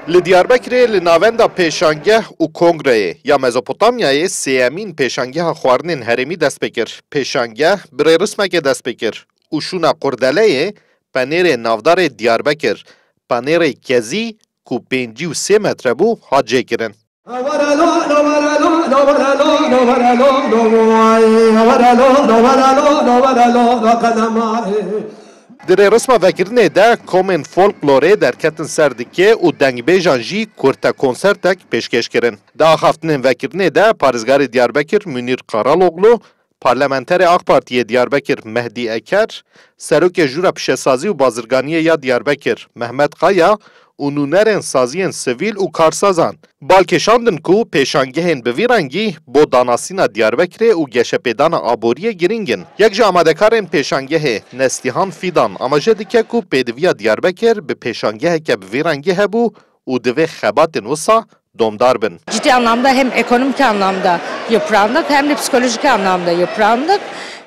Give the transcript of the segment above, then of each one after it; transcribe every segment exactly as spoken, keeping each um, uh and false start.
Li Diyarbekirê li navenda pêşangeh û kongreyê ya Mezopotamyayê sêyemîn pêşangeha xwarinên herêmî dest pê kir. Pêşangeh bi rêrismekê dest pê kir û şûna qurdeleyê penêrê navdarê Diyarbekir, penêrê kezî ku pêncî û sê metre bû, hat jêkirin. Di rêrisma vekirinê de komên folklorê derketin ser dikê û dengbêjan jî kurte konsertek pêşkêş kirin. Di axaftinên vekirinê de parêzgarê Diyarbekir Münîr Karaloglu, parlamenterê AK Partiyê Diyarbekir Mehdî Eker, serokê Jûra Pişesazî û Bazirganiyê ya Diyarbekir Mehmet Kaya û nûnerên saziyên sivîl û karsazan bal kêşandin ku pêşangehên bi vî rengî bo danasîna Diyarbekirê û geşepêdana aboriyê girîng in. Yek ji amadekarên pêşangehê Nestîhan Fîdan amaje dike ku pêdiviya Diyarbekir bi pêşangeheke bi vî rengî hebû û divê xebatên wisa domdar bin. Ciddi anlamda hem ekonomik anlamda yıprandık hem de psikolojik anlamda yıprandık.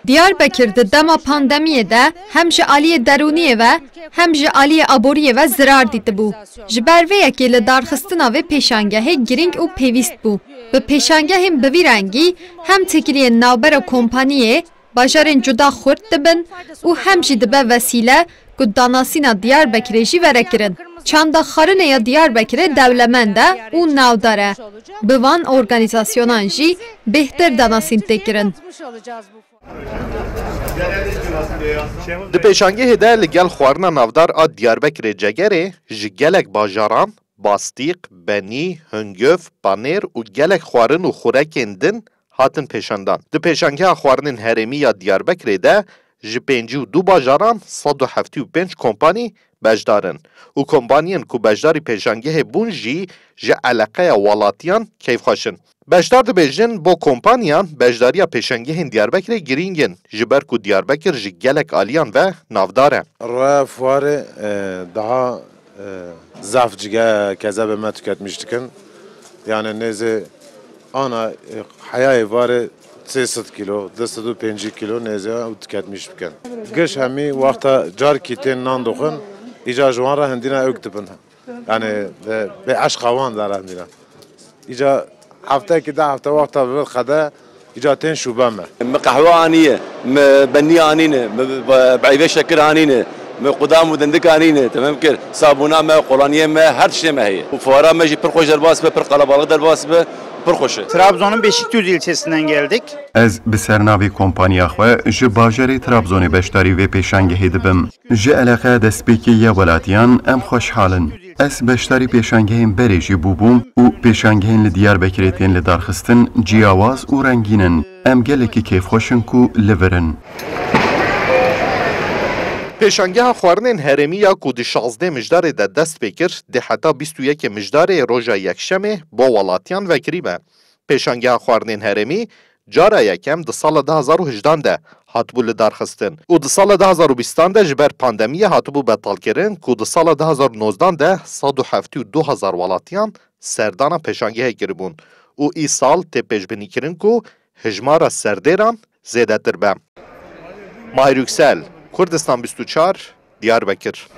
Diyarbekir di dema pandemiyê de hem ji aliyê derûniyê ve hem ji aliyê aboriyê ve zirar dîtibû. Ji ber vê yekê li darxistina vê pêşangehê girîng û pêwîst bû. Bi pêşangehên bi vî rengî hem têkiliyên navbera kompaniyê, bajarên cuda xurt dibin û hem jî dibe vesîle ku danasîna Diyarbekirê jî were kirin. Çanda xwarinê ya Diyarbekirê dewlemend e û navdar e. Bi van organîzasyonan jî bêhtir danasîn tê kirin. Di pêşangehê de li gel xwarina navdar a Diyarbekirê Cegerê ji gelek bajaran, bastîq, benî, hingif, panêr û gelek xwarin û xurekên din hatin pêşandan. Di pêşangeha xwarinên herêmî ya Diyarbekirê de ji pêncî û du bajaran sed û heftê û pênc kompanî beşdar in û kompaniyên ku beşdarî pêşangehê bûn jî ji eleqeya welatiyan keyfxweş in. Beşdar dibêjin, bo kompaniyan beşdariya pêşangehên Diyarbekirê girîng in, ji ber ku Diyarbekir ji gelek aliyan ve navdar e. Roya fuarê, e, daha, e, zaf cige kezebê me tüketmiş dikin. Yani nêzê ana, e, heyayê varê sê sed kilo, du sed û pêncî kilo nêzê ew tüketmiş bikin. Giş hemî wexta carkî tên nan dixwin, îca ji wan re hindîna ewk dibin. Yani, e, bê eşqa wan dara hindîna. Îca heftekî de hefte wexta bi qede, îca tên şûbe me. Mi qehwe aniye, mi benî anîne, mi be-, beyvê şekir anîne, mi qudam û dindik anîne, temam kir. Sabûna me, qolaniyê me, her tiştê me heye. Û fuara me jî pir xweş derbas be, pir qelebalix derbas be, pir xweş e. Trabzon'un Beşikdüzü ilçesinden geldik. Ez bi sernavê kompaniya xwe ji bajarê Trabzonê beşdarî vê pêşangehê dibim. Ji eleqeya destpêkê ya welatiyan em xweşhal in. Ez beşdarî pêşangehên berê jî bûbûm û pêşangehên li Diyarbekirê tên lidarxistin ciyawaz û rengîn in. Em gelekî kêfxweş in ku li vir in. Pêşangeha xwarinên herêmî ya ku di şazdeh Mijdarê de dest pê kir, dê heta bîst û yekê Mijdarê roja Yekşemê bo welatiyan vekirî be. Pêşangeha xwarinên herêmî cara yekem di sala du hezar û hejdan de hatibû lidarxistin û di sala du hezar û bîstan de ji ber pandemiyê hatibû betalkirin ku di sala du hezar û nozdan de sed û heftê û du hezar welatiyan serdana pêşangehê kiribûn û îsal tê pêşbînîkirin ku hijmara serdêran zêdetir be. Mahir Yüksel, Kurdistan bîst û çar, Diyarbekir.